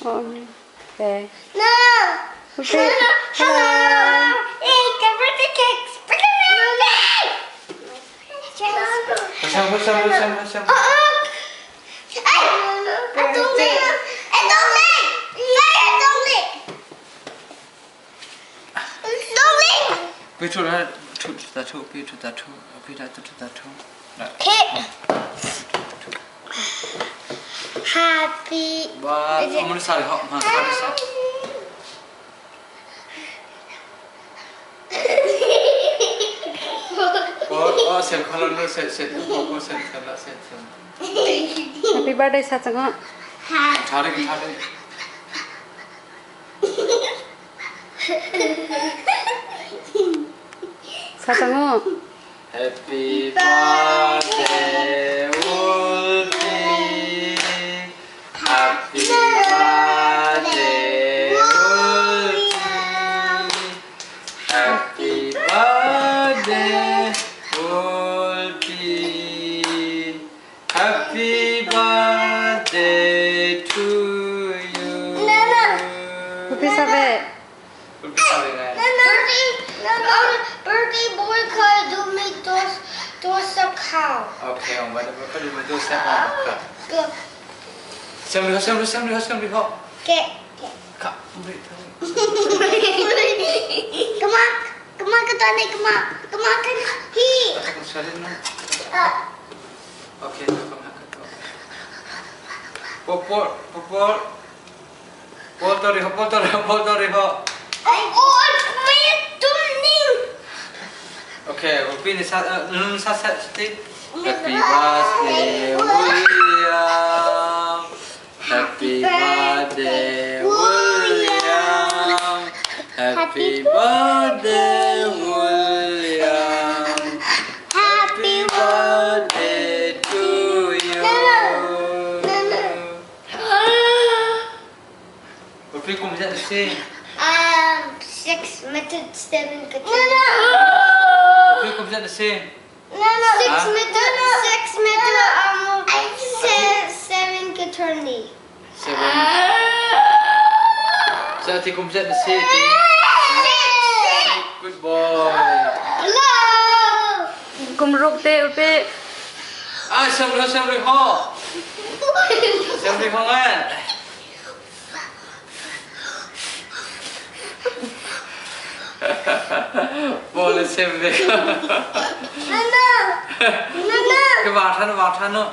Okay. No. Okay. Hello. Hey, the birthday cakes. Sam, sam, sam, sam. Pi thu la thu ta thu pi thu ta thu pi ta thu ta thu. Happy. Ba, mun sa ho ma sa sa. Oh, sem khala no se se ko se khala se se. Happy birthday sa chang. Thare thare. Sa chang. Happy birthday Wolfie. Happy birthday Wolfie. Happy birthday Wolfie. Happy birthday to you. Happy sabe. Wolfie sabe ngai. Birthday boy could do me dos dos a cow. Okay, ông vẫn có đi mà tôi xem mà. Xem đi, xem đi, xem đi, xem đi họ. Get. Come Come on, come on, come on, come on, come on, come on. He. Okay, come on. Popol, popol. Poltori, poltori, poltori ho. Oh, Okay, we'll sa sa sa Happy birthday, William. Happy birthday, William. Happy birthday, William. Happy birthday to you. Repeat comme ça, c'est. 6 meter 7. No, no. Repeat comme ça, c'est. No, no. 6 meter, 6 meter, 7 eternity. 7. Ça, t'es comme ça, c'est. Good boy. Hello. Kum ruk te upe. Ah, xem đi, xem đi ho. Xem đi ho nghe. Boleh xem đi. No, no. No, no. Cái vào thân vào thân nữa.